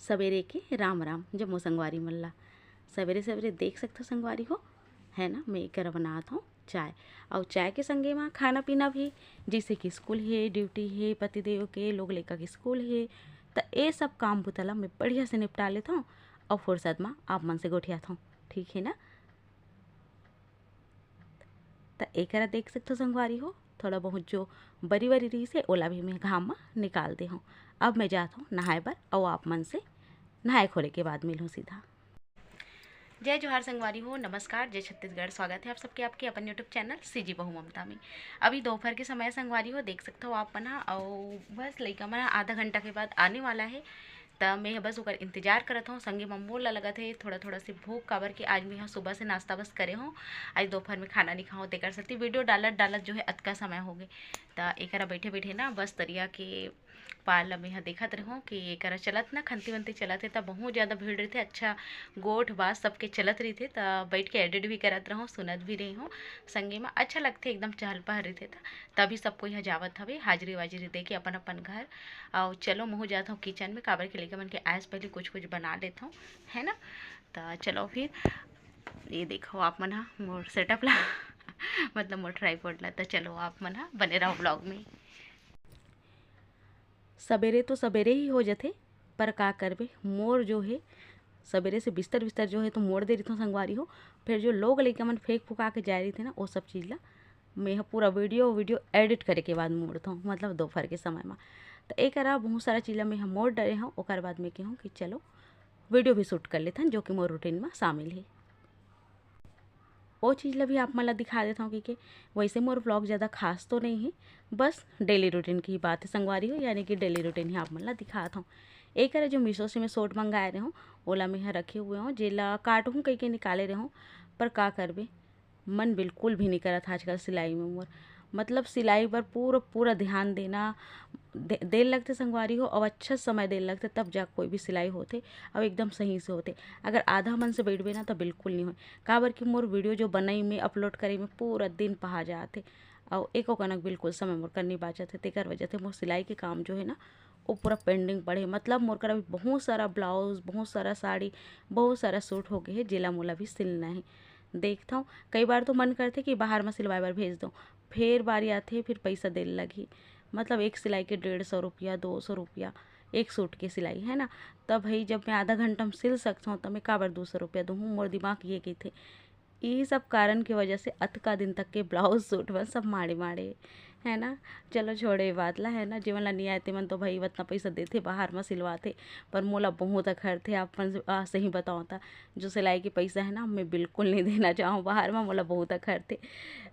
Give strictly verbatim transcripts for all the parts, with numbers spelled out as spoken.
सबेरे के राम राम जम्मो संगवारी मन ला। सबेरे सबेरे देख सकथो संगवारी हो, है ना, मैं एकर बनात हौं चाय। अउ चाय के संगे म खाना पीना भी, जइसे कि स्कूल हे, ड्यूटी हे, पतिदेव के, लोग लइका के स्कूल हे, त ए सब काम बुता ला मैं बढ़िया से निपटा लेथौं अउ फुरसत म आप मन से गोठियाथौं, ठीक हे ना? त एकरा देख सकथो संगवारी हो, थोड़ा बहुत जो बरी-वरी रहिस हे, ओला भी मैं घाम म निकाल दे हौं। अब मैं जात हौं नहाए बर अउ आप मन से नहाए खोले के बाद मिलहूँ सीधा। जय जोहार संगवारी हो, नमस्कार, जय छत्तीसगढ़। स्वागत है आप सबके आपके अपन YouTube चैनल सीजी बहू ममता में। अभी दोपहर के समय संगवारी हो, देख सकथो आप मन ह, अउ बस लइका मन ह आधा घंटा के बाद आने वाला है, त मैं ह बस ओकर इंतजार करत हौं। संगे म मोर ला लगत हे थोड़ा-थोड़ा से भूख, काबर कि आज मैं ह सुबह से नाश्ता बस करे हौं, आज दोपहर में खाना नहीं खाऊँ, तेकर सेती वीडियो डालत-डालत जो है अतका समय हो गे। त एकरा बैठे-बैठे ना बस तरिया के पार ला मैं ह देखत रहूँ कि एकरा चलत ना खंती-वंती चलत हे, त बहुत ज़्यादा भीड़ रहिथे। अच्छा, गोठ बात सबके चलत रहिथे, त बैठ के एडिट भी करत रहूँ, सुनत भी रही हूँ। संगे म अच्छा लगथे, एकदम चहल-पहल रहिथे, त तभी सब कोई ह जावत हवे हाजिरी-वाजिरी दे के अपन-अपन घर। अउ चलो, महूँ जात हौं किचन में, काबर के लइका मन के आए से पहले कुछ-कुछ बना लेत हौं, है ना? त चलो फिर, ये देखो आप मन ह मोर सेटअप ला मतलब मोर ट्राइपॉड ला। त चलो, आप मन ह बने रहो व्लॉग में। सबेरे तो सबेरे ही हो जथे, पर का करबे, मोर जो हे सबेरे से बिस्तर-विस्तर जो हे तो मोड़ दे रहिथौं संगवारी हो। फिर जो लोग लइका मन फेंक फुका के जाए रहिथे ना, ओ सब चीज ला मैं ह पूरा वीडियो, वीडियो एडिट करे के बाद मोड़थौं, मतलब दोपहर के समय म। त एकरा बहुत सारा चीज ला मैं ह मोड़ डरे हौं, ओकर बाद मैं कहूँ कि चलो वीडियो भी शूट कर लेथन, जो कि मोर रूटीन म शामिल हे। ओ चीज ला भी आप मन ला दिखा देथौं कि के वैसे मोर व्लॉग ज़्यादा खास तो नहीं हे, बस डेली रूटीन की ही बात हे संगवारी हो, यानी कि डेली रूटीन ही आप मन ला दिखात हौं। एकरा जो मीशो से मैं सूट मंगाए रहूँ, ओला मैं ह रखे हुए हौं, जेला काटहूँ कहिके निकाले रहूँ, पर का करबे, मन बिल्कुल भी नहीं करत आजकल सिलाई में मोर। मतलब सिलाई पर पूरा, पूरा ध्यान देना, दे-, देर लगथे संगवारी हो, अउ अच्छा समय देर लगथे, तब जा कोई भी सिलाई होथे, अउ एकदम सही से होथे। अगर आधा मन से बैठबे ना, त बिल्कुल नहीं होय, काबर कि मोर वीडियो जो बनई में, अपलोड करई में पूरा दिन पहा जाथे, अउ एको कनक बिल्कुल समय मोर कर नहीं बाचत हे, तेकर वजह से मोर सिलाई के काम जो हे ना, वो पूरा पेंडिंग पड़े हे। मतलब मोर करा भी बहुत सारा ब्लाउज, बहुत सारा साड़ी, बहुत सारा सूट हो गए हे, जेला मोला भी सिलना हे। देखथौं, कई बार तो मन करथे कि बाहर म सिलवाए बर भेज दौं, फेर बारी आथे, फिर पइसा दे ल लगही। मतलब एक सिलाई के डेढ़ सौ रुपया, दो सौ रुपया, एक सूट के सिलाई, है ना? त भई जब मैं आधा घंटा म सिल सकथौं, त मैं काबर दो सौ रुपया दूहूँ? मोर दिमाग ये कहिथे। ई सब कारण के वजह से अतका दिन तक के ब्लाउज सूट मन सब माड़े माड़े, है ना? चलो छोड़े ये बात ला, है ना? जेमन ला नइ आए, तेमन तो भई अतना पइसा देथे, बाहर म सिलवाथे, पर मोला बहुत अखरथे, आप मन से, आ, सही बताओं त, जो सिलाई के पइसा है ना, मैं बिल्कुल नहीं देना चाहूँ बाहर म, मोला बहुत अखरथे।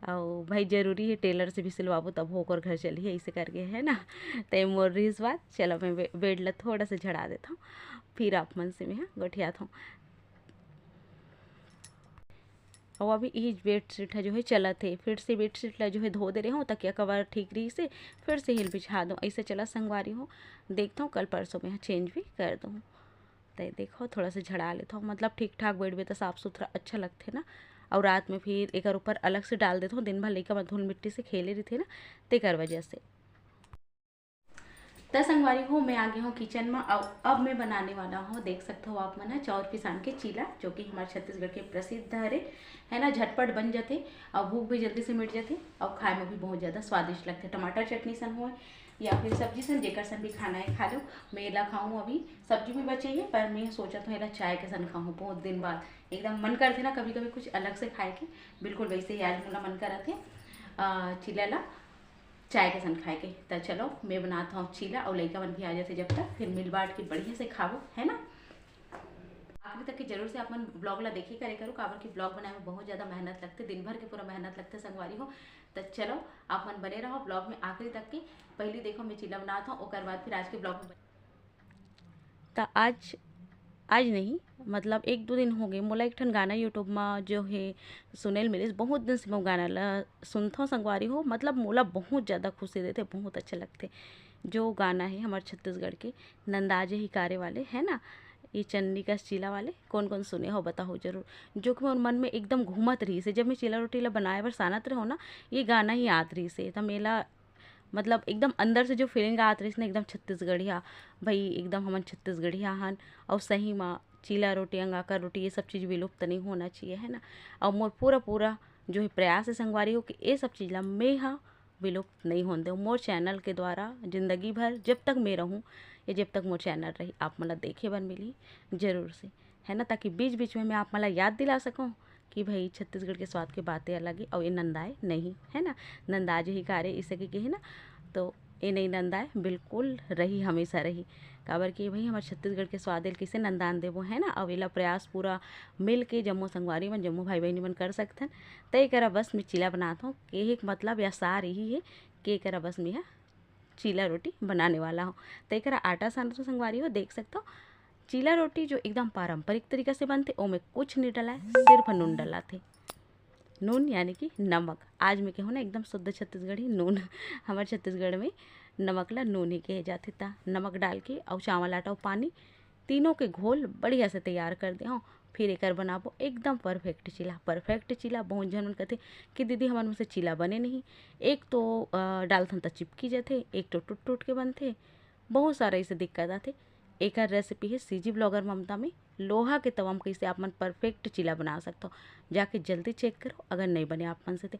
अउ भाई, जरूरी है, टेलर से भी सिलवाबो, तब ओकर घर चलही, ऐसे करके, है ना? ते मोर रिहिस बात। चलो, मैं बे-, बेड ला थोड़ा सा झड़ा देथौं, फिर आप मन से मैं ह गोठियाथौं। अउ अभी इही बेडशीट ह जो है चलत हे, फिर से बेडशीट ला जो है धो दे रहे हौं, तकिया कवर ठीक रहिस हे, फिर से हिल बिछा दो, ऐसे चला संगवारी हो। देखथौं, कल परसों में ह चेंज भी कर दूँ। ते देखो, थोड़ा सा झड़ा लेथौं, मतलब ठीक ठाक बैठबे त साफ सुथरा अच्छा लगथे ना। अउ रात में फिर एकर ऊपर अलग से डाल देथौं, दिन भर लइका मन धूल मिट्टी से खेले रहिथे ना, तेकर वजह से। त संगवारी हो, मैं आ गे हौं किचन म। अउ अब मैं बनाने वाला हौं, देख सकत हो आप मन ह, चाउर पिसान के चीला, जो कि हमार छत्तीसगढ़ के प्रसिद्ध हरे, है ना। झटपट बन जथे अउ भूख भी जल्दी से मिट जथे अउ खाए में भी बहुत ज़्यादा स्वादिष्ट लगथे। टमाटर चटनी सन होय या फिर सब्जी सन, जेकर सन भी खाना है खा लो। मैं एला खाऊँ, अभी सब्जी भी बचे है, पर मैं सोचत हौं एला चाय के सन खाऊँ। बहुत दिन बाद एकदम मन करथे ना कभी कभी कुछ अलग से खाए के, बिल्कुल वैसे ही आज मोला मन करत हे, अ, चीला ला चाय के संग खाए के। त चलो, मैं बनात हौं चीला अउ लइका मन भी आ जाथे जब तक, फिर मिल बांट के बढ़िया से खाबो, है ना। आखिरी तक के जरूर से अपन ब्लॉग ला देखे करे करो, काबर कि ब्लॉग बनाए में बहुत ज़्यादा मेहनत लगथे, दिन भर के पूरा मेहनत लगथे संगवारी हो। त चलो, आप मन बने रहो ब्लॉग में आखिरी तक के। पहली देखो, मैं चीला बनात हौं, ओकर बाद फिर आज के ब्लॉग में त आज, आज नहीं, मतलब एक दो दिन हो गए, मोला एक ठन गाना YouTube म जो है सुने ल मिलिस। बहुत दिन से मैं वो गाना ला सुनथौं संगवारी हो, मतलब मोला बहुत ज़्यादा खुशी देथे, बहुत अच्छा लगथे। जो गाना है हमारे छत्तीसगढ़ के नंदाजे हिकारे वाले, है ना, ये चन्नी का चीला वाले, कौन कौन सुने हो बताओ जरूर। जो कि मोर मन में एकदम घूमत रहिस हे, जब मैं चीला रोटी ला बनाए बर सानत रहूँ ना, ये गाना ही आत रहिस हे। त मेला मतलब एकदम अंदर से जो फीलिंग आत रहिस ना, एकदम छत्तीसगढ़िया, भाई एकदम हमन छत्तीसगढ़िया हन। और सही में चीला रोटी, अंगाकर रोटी, ये सब चीज़ विलुप्त नहीं होना चाहिए, है ना। और मोर पूरा पूरा जो है प्रयास है संगवारी हो कि ये सब चीज़ ला मैं हा विलुप्त नहीं होन देव। मोर चैनल के द्वारा जिंदगी भर जब तक मैं रहूँ या जब तक मोर चैनल रही, आप मन ला देखे बर मिली जरूर से, है ना, ताकि बीच बीच में मैं आप मन ला याद दिला सकूँ कि भाई छत्तीसगढ़ के स्वाद के बातें अलग है और ये नंदाए नहीं, है ना। नंदा जो ही कारे इसे के कहे ना, तो ये नहीं नंदाए, बिल्कुल रही, हमेशा रही। काबर कि भाई हमारे छत्तीसगढ़ के स्वाद ल किसे नंदान देबो, है ना। और एला प्रयास पूरा मिल के जम्मो संगवारी मन, जम्मो भाई बहनी मन कर सकथन। त एकरा बस मैं चीला बनात हूँ। कहे के मतलब या सार यही है कि एकरा बस मैं चीला रोटी बनाने वाला हूँ। त एकरा आटा सान तो संगवारी हो देख सकथो, चीला रोटी जो एकदम पारंपरिक तरीका से बनथे, ओमे कुछ नहीं डलाए, सिर्फ नून डलाथे। नून यानी कि नमक। आज मैं कहूँ ना एकदम शुद्ध छत्तीसगढ़ी नून। हमारे छत्तीसगढ़ में नमक ला नून ही कहे जाथे। ता नमक डाल के और चावल आटा और पानी, तीनों के घोल बढ़िया से तैयार कर दे हूँ। फिर एकर बनाबो एकदम परफेक्ट चीला। परफेक्ट चीला, बहुत झन मन कहथे कि दीदी हमर में से चीला बने नहीं, एक तो डालथन त चिपकी जथे, एक तो टूट टूट के बनथे, बहुत सारा इसे दिक्कत आथे। एकर रेसिपी है सीजी ब्लॉगर ममता में। लोहा के तवा में कैसे आप मन परफेक्ट चीला बना सकते हो, जाके जल्दी चेक करो अगर नहीं बने आप मन से। ते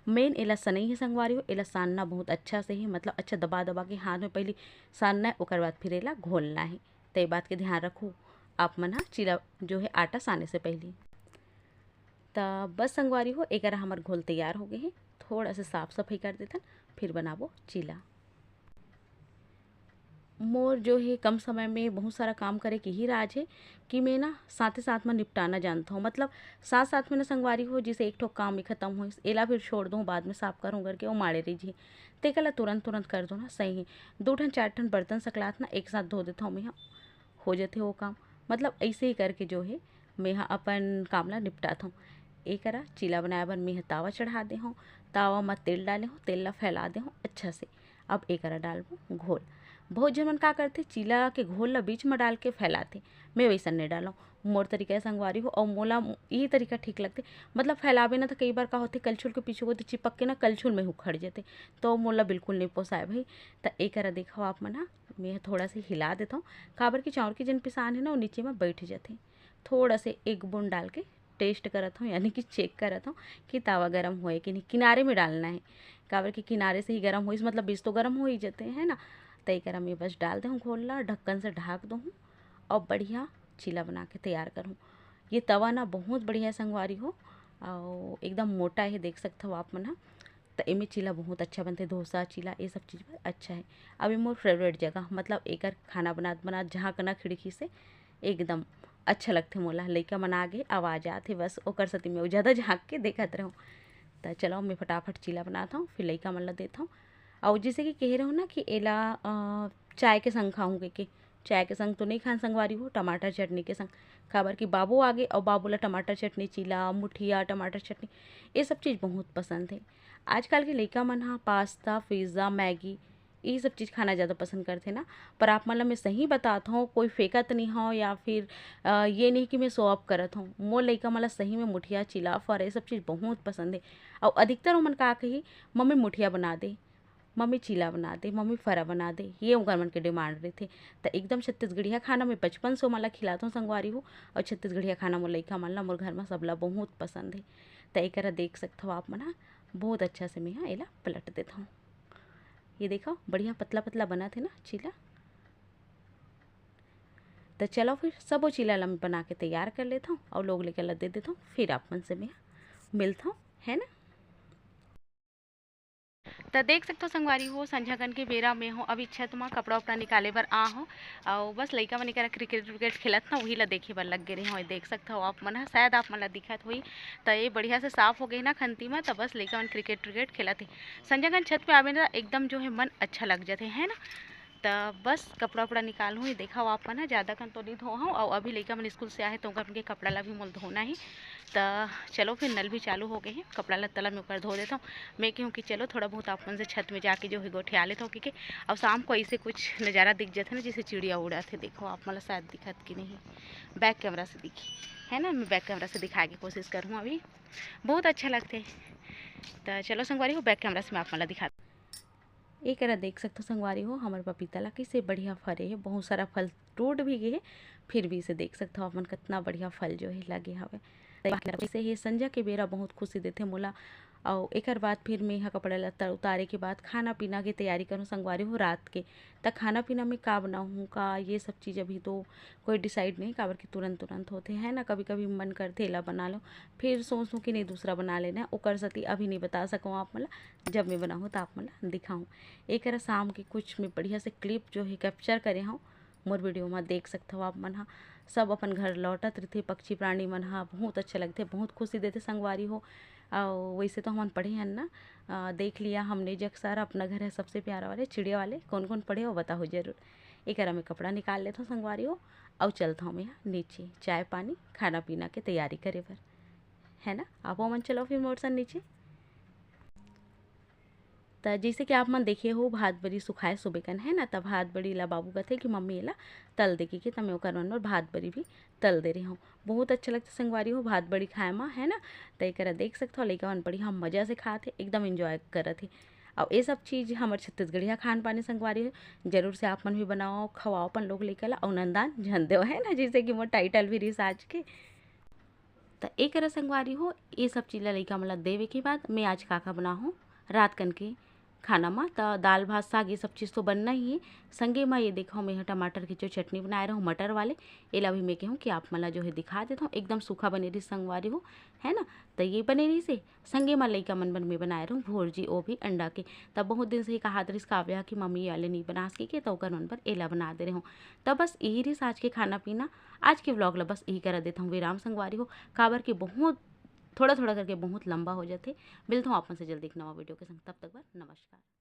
मेन एला सनई है संगवारी हो, एला सानना बहुत अच्छा से है, मतलब अच्छा दबा दबा के हाथ में पहली सानना है, ओकर बाद फिर एला घोलना है। तो ये बात के ध्यान रखो आप मन हा चीला जो है आटा साने से पहली। त बस संगवारी हो, एकरा हमर घोल तैयार हो गए है। थोड़ा से साफ सफाई कर देथन, फिर बनाबो चीला। मोर जो है कम समय में बहुत सारा काम करे के ही राज है कि मैं ना साथे साथ में निपटाना जानता हूँ। मतलब साथ साथ में ना संगवारी हो, जैसे एक ठो काम ही खत्म हो, एला फिर छोड़ दूँ, बाद में साफ करूँ करके वो माड़े रही जी, तेकर ला तुरंत तुरंत कर दो ना, सही है। दो ठन चार ठन बर्तन सकलात ना एक साथ धो देता हूँ मैं, हो जथे वो काम। मतलब ऐसे ही करके जो है मैं हा अपन काम ला निपटात हूँ। एकरा चीला बनाए बर मैं हा तावा चढ़ा दे हूँ। तावा म तेल डाले हूँ, तेल ला फैला दे हूँ अच्छा से। अब एकरा डालबो घोल। बहुत झन मन का करथे, चीला के घोल ला बीच म डाल के फैलाथे। मैं वैसन नहीं डालूँ, मोर तरीका है संगवारी हो, और मोला यही तरीका ठीक लगथे। मतलब फैलाबे ना तो कई बार का होथे, कलछुल के पीछू कोती चिपक के ना कलछुल में उखड़ जथे, तो मोला बिल्कुल नहीं पोसाए भाई। त एकरा देखो आप मन हा, मैं थोड़ा से हिला देता हूँ, काबर कि चाउर के जन पिसान है ना, वो नीचे में बैठ जाथे। थोड़ा से एक बूंद डाल के टेस्ट करत हूँ, यानी कि चेक करत हूँ कि तावा गरम होए कि नहीं। किनारे में डालना है, काबर कि किनारे से ही गरम होइस, मतलब बीच तो गरम हो ही जाते हैं ना। त एकरा में बस डाल दे हूँ घोल ला, ढक्कन से ढाक दो हूँ और बढ़िया चीला बना के तैयार करूँ। ये तवा ना बहुत बढ़िया संगवारी हो, और एकदम मोटा है, देख सकते हो आप मन हा। त एमे चीला बहुत अच्छा बनथे, डोसा चीला ये सब चीज़ बर अच्छा है। अब ये मोर फेवरेट जगह, मतलब एकर खाना बनात बनात झांकना खिड़की से एकदम अच्छा लगथे मोला। लइका मन आ गे, आवाज़ आत हे, बस ओकर सेती मैं ज़्यादा झांक के देखत रहूँ। त चलो मैं फटाफट चीला बनात हूँ, फिर लइका मन ला देत हूँ। और जैसे कि कह रहे हो ना कि एला अ, चाय के संग खाऊँ के, के चाय के संग तो नहीं खान संगवारी हो, टमाटर चटनी के संग। काबर कि बाबू आ गे और बाबू ला टमाटर चटनी, चीला, मुठिया, टमाटर चटनी, ये सब चीज़ बहुत पसंद है। आजकल के लइका मन हा पास्ता, पिज़्ज़ा, मैगी, ये सब चीज़ खाना ज़्यादा पसंद करथे ना। पर आप मन ला मैं सही बतात हूँ, कोई फेंकत नहीं हूँ या फिर अ, ये नहीं कि मैं शो ऑफ करत हूँ। मोर लइका मन ला सही में मुठिया, चीला, फरा ये सब चीज़ बहुत पसंद है। और अधिकतर ओमन का कही, "मम्मी मुठिया बना दे, मम्मी चीला बना दे, मम्मी फरा बना दे", ये ओकर मन के डिमांड रहिथे। त एकदम छत्तीसगढ़िया खाना मैं बचपन से ओमन ला खिलात हूँ संगवारी हो, और छत्तीसगढ़िया खाना मोर लइका मन ला, मोर घर में सबला बहुत पसंद है। त एकरा देख सकत हव आप मन हा, बहुत अच्छा से मैं हा एला पलट देत हूँ। ये देखो बढ़िया पतला पतला बनत हे ना चीला। त चलो फिर सबो चीला ला मैं बना के तैयार कर लेत हूँ और लोग लइका ला दे देत हूँ, फिर आप मन से मैं मिलत हूँ, है ना। त देख सकत हो संगवारी हो, संझा कन के बेरा में हो, अभी छत म कपड़ा उपड़ा निकाले बर आ हो, अउ बस लइका मन करा क्रिकेट व्रिकेट खेलत ना, वही ला देखे बर लग गे रहे हो। देख सकत हो आप मन ह, शायद आप मन ला दिखत होही। त ये बढ़िया से साफ हो गए ना खंती म, त बस लइका मन क्रिकेट व्रिकेट खेलत हे। संझा कन छत पे आबे ना, एकदम जो है मन अच्छा लग जाथे, है ना। त बस कपड़ा उपड़ा निकालहूँ, ये देखा आप मन ह, ज़्यादा कन तो नहीं धो हूँ। अउ अभी लइका मन स्कूल से आहे, तो ओकर मन के कपड़ा ला भी मोल धोना ही। त चलो फिर नल भी चालू हो गए हे, कपड़ा लत्ता ला मैं ओकर धो देत हूँ। मैं कहूँ कि चलो थोड़ा बहुत आप मन से छत में जाके जो है गोठिया लेत हूँ, क्योंकि अब शाम को ऐसे कुछ नज़ारा दिख जाथे ना, जैसे चिड़िया उड़त हे। देखो आप मन ला शायद दिखत कि नहीं, बैक कैमरा से दिखी है ना, मैं बैक कैमरा से दिखाए के कोशिश करूँ अभी। बहुत अच्छा लगथे। त चलो संगवारी हो, बैक कैमरा से मैं आप मन ला दिखा एकरा देख सकथो संगवारी हो, हमर पपीता ला कइसे बढ़िया फरे हे, बहुत सारा फल टूट भी गे हे, फिर भी इसे देख सकथो आप मन, कितना बढ़िया फल जो हे लगे हवे। जइसे हे संझा के बेरा बहुत खुशी देथे मोला। अउ एकर बाद फिर मैं ह कपड़ा लत्ता उतारे के बाद खाना पीना के तैयारी करूँ संगवारी हो रात के। त खाना पीना में का बनाहूँ, का ये सब चीज़ अभी तो कोई डिसाइड नहीं, काबर कि तुरंत तुरंत होथे, है ना, कभी कभी मन करथे एला बना लो, फिर सोचहूँ कि नहीं दूसरा बना लेना है, ओकर सेती अभी नहीं बता सकूँ आप मन ला, जब मैं बनाहूँ त आप मन ला दिखाहूँ। एकरा शाम के कुछ मैं बढ़िया से क्लिप जो है कैप्चर करे हूँ मोर वीडियो में, देख सकथव आप मन ह। सब अपन घर लौटत रहिथे पक्षी प्राणी मन ह, बहुत अच्छा लगथे, बहुत खुशी देथे संगवारी हो। अउ वैसे तो हमन पढ़े हन ना, अ, देख लिया हमने जे अक्सर अपना घर है सबसे प्यारा वाले चिड़िया वाले, कौन कौन पढ़े हो बताओ जरूर। एकरा मैं कपड़ा निकाल लेथव संगवारी हो, अउ चलथव मैं ह नीचे चाय पानी खाना पीना के तैयारी करे बर, है ना। आप मन चलो फिर मोर संग नीचे। त जैसे कि आप मन देखे हो भात बड़ी सुखाए सुबे कन, है ना, त भात बड़ी ला बाबू कथे कि मम्मी एला तल दे के, त मैं ओकर मन बर भात बड़ी भी तल दे रहे हूँ। बहुत अच्छा लगता संगवारी हो भात बड़ी खाए मा, है ना। त एकरा देख सकथव लइका मन बढ़िया मजा से खात हे, एकदम एंजॉय करत हे। अउ ये सब चीज़ हमर छत्तीसगढ़िया खान पान हे संगवारी हो, जरूर से आप मन भी बनाओ, खवाओ अपन लोग लइका ला, अउ नंदान झन देव, है ना, जैसे कि मोर टाइटल भी रिस आज के। त एकरा संगवारी हो, ये सब चीज ला लइका मन ला देवे के बाद मैं आज का का बनाहूँ रात कन के खाना मा। त दाल भात साग ये सब चीज तो बनना ही है। संगे मा ये देखो मैं टमाटर के जो चटनी बनाए रहूँ मटर वाले, एला भी मैं कहूँ कि आप मन ला जो है दिखा देता हूँ। एकदम सूखा बने रही संगवारी हो, है ना। त ये बने रही से संगे मा लइका मन बर मैं बनाए रहूँ भुर्जी, वो भी अंडा के। तब बहुत दिन से ही कहात रहिस काव्या कि मम्मी ये वाले नहीं बना सके के, त ओकर मन बर एला बना दे रहूँ। तब बस यही रहिस आज के खाना पीना। आज के व्लॉग ला बस यही करा देता हूँ विराम संगवारी हो, काबर कि बहुत थोड़ा थोड़ा करके बहुत लंबा हो जाथे। मिलता हूँ आप मन से जल्दी एक नवा वीडियो के संग, तब तक बर नमस्कार।